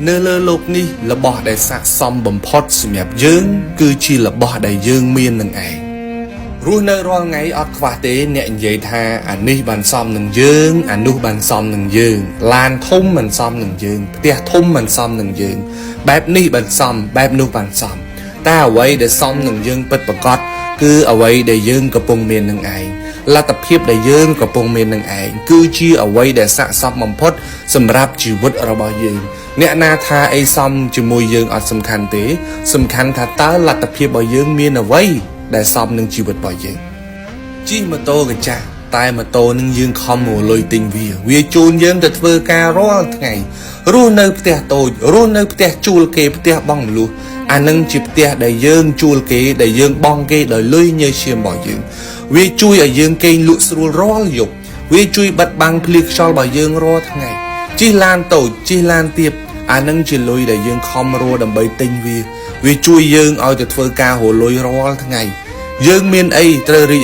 នៅលើលោកនេះរបស់ដែលស័ក្តិសមបំផុតសម្រាប់យើង គឺជារបស់ដែលយើងមាននឹងឯងរស់នៅរាល់ថ្ងៃអត់ខ្វះទេអ្នកនិយាយថាអានេះបានសមនឹងយើងអានោះបានសមនឹងយើងឡានធំមិនសមនឹងយើងផ្ទះធំមិនសមនឹងយើងបែបនេះបានសមបែបនោះបានសមតែអ្វីដែលសមនឹងយើងពិតប្រាកដគឺអ្វីដែលយើងកំពុងមាននឹងឯងលទ្ធភាពដែលយើងកំពុងមាននឹងឯងគឺជាអ្វីដែលស័ក្តិសមបំផុតសម្រាប់ជីវិតរបស់យើងអ្នកណាថាអីសមជាមួយយើងអត់សំខាន់ទេ សំខាន់ថាតើលទ្ធភាពរបស់យើងមានអ្វីដែលសមនឹងជីវិតរបស់យើងជិះម៉ូតូកញ្ចាស់តែម៉ូតូនឹងយើងខំរលុយទិញវាវាជូនយើងទៅធ្វើការរាល់ថ្ងៃរស់នៅផ្ទះតូចរស់នៅផ្ទះជួលគេផ្ទះបងមលុះអានឹងជាផ្ទះដែលយើងជួលគេដែលយើងបង់គេដោយលុយញើសឈាមរបស់យើងវាជួយឲ្យយើងគេងលក់ស្រួលរាល់យប់វាជួយបិទបាំងភ្លៀងខ្យល់របស់យើងរាល់ថ្ងៃជិះឡានតូចជិះឡានទាបអានឹងជាលុយដែលយើងខំរស់ដើម្បីទិញវាវាជួយយើងឲ្យទៅធ្វើការរលុយរាល់ថ្ងៃយើងមានអីត្រូវរីក